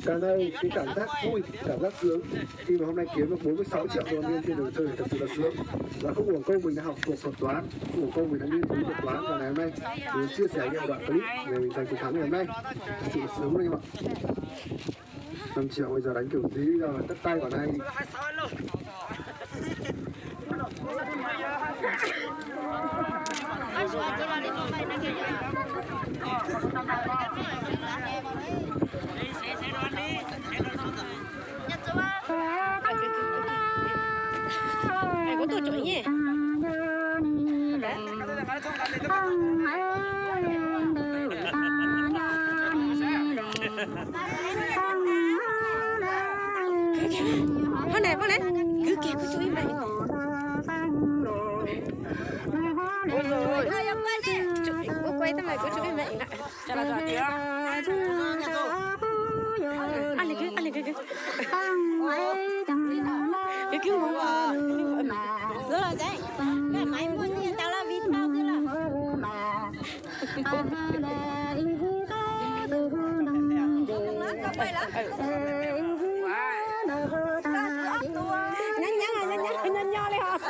Càng ngày cái cảm giác vui, cảm giác sướng khi mà hôm nay kiếm được bốn mươi sáu triệu đồng trên đường chơi thật sự là sướng. Và không uổng công mình đã học thuộc thuật toán, không uổng công mình đã nghiên cứu thuật toán và ngày hôm nay mình chia sẻ những đoạn clip để mình giành chiến thắng ngày hôm nay. Thật sự là sướng luôn anh em ạ. Năm triệu bây giờ đánh kiểu gì bây giờ, cắt tay quả này. Phob ne, phob ne, kwv kiag kuv tsum ib me. Kuv kuv tab mas kuv tsum ib me na. Ab li kwv, ab li kwv, kwv. Kwv kwv mus. Xwb los, maiv muaj nyiaj tau los vim tau xwb los. Nyob nyob nyob nyob nyob li os.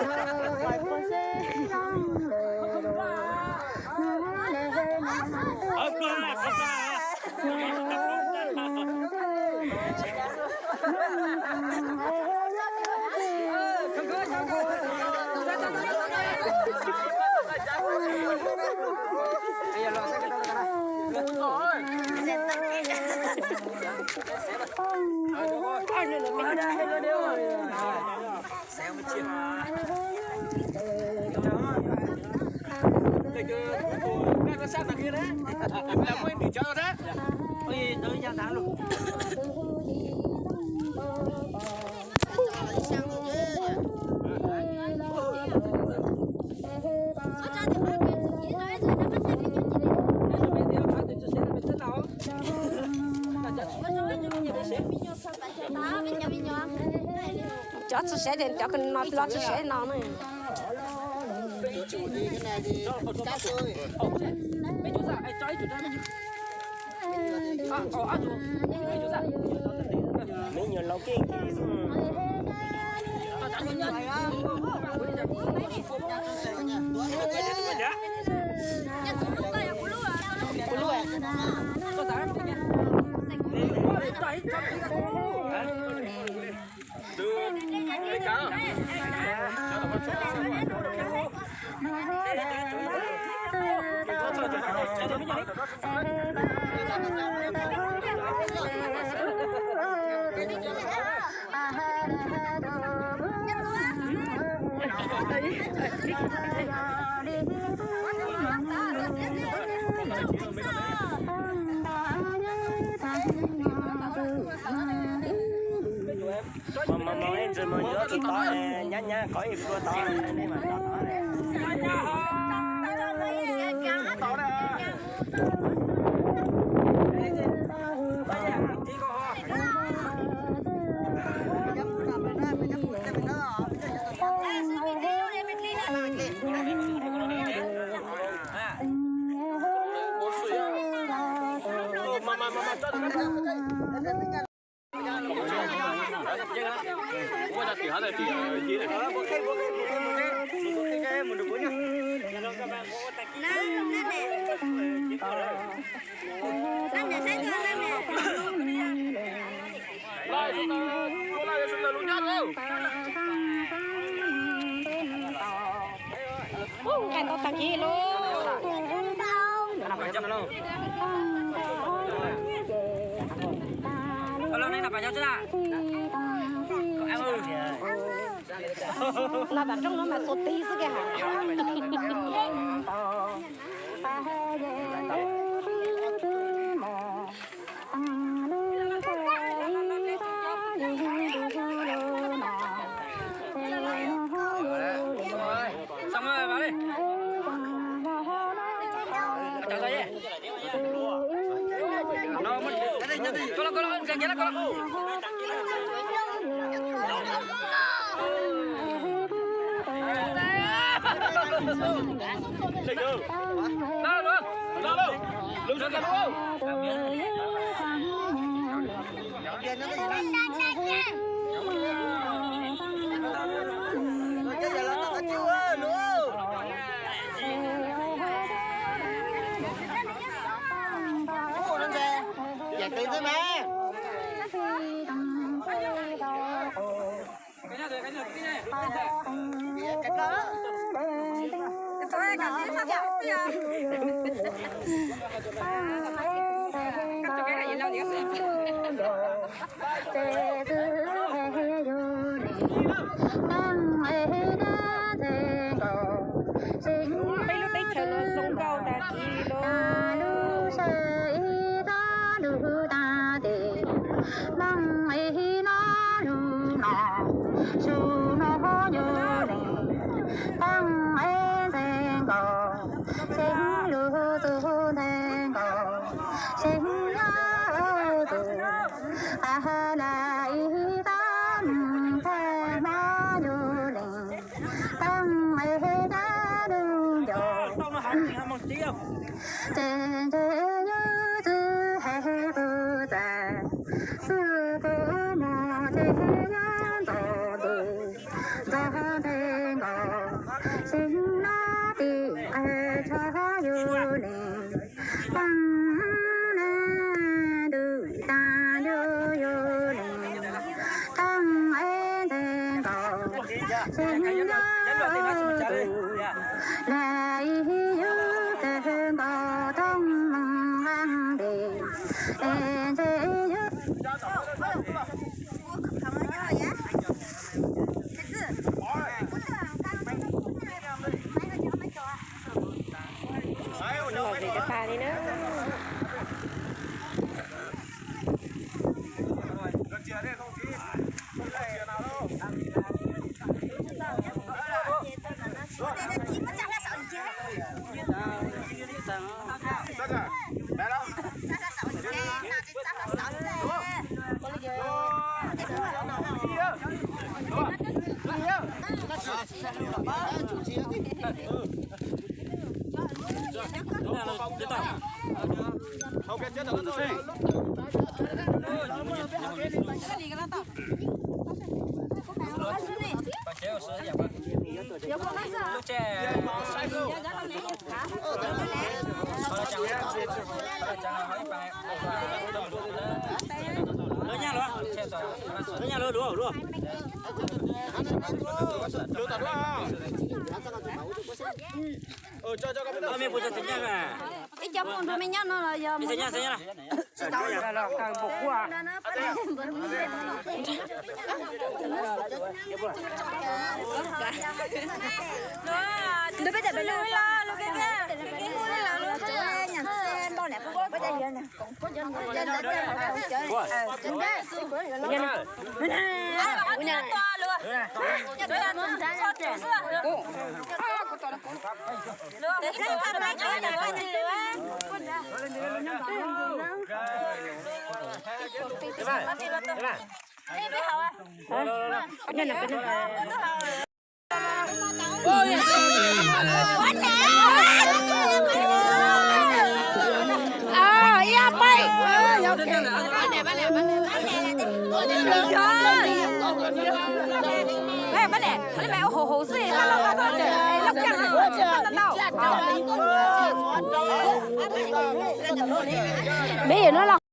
Cov tsis sev ces cov no los tsis sev no na. Me nyuam laus keej keej xwb. Kuv lub. Mas mas mas ib ntsis mas yuav tsis tod, nyab nyab qhov ib plua tod, nej mas tod. Nqaij ntau tag kis lauj. Noj tas rooj no mas xuas tig xwb kiag. Peb lub teb chaws no zoo nkauj tag kis li. Lom zem tas tas li na. Ib cov mus nrog me nyab no los yog mus? Peb yuav no los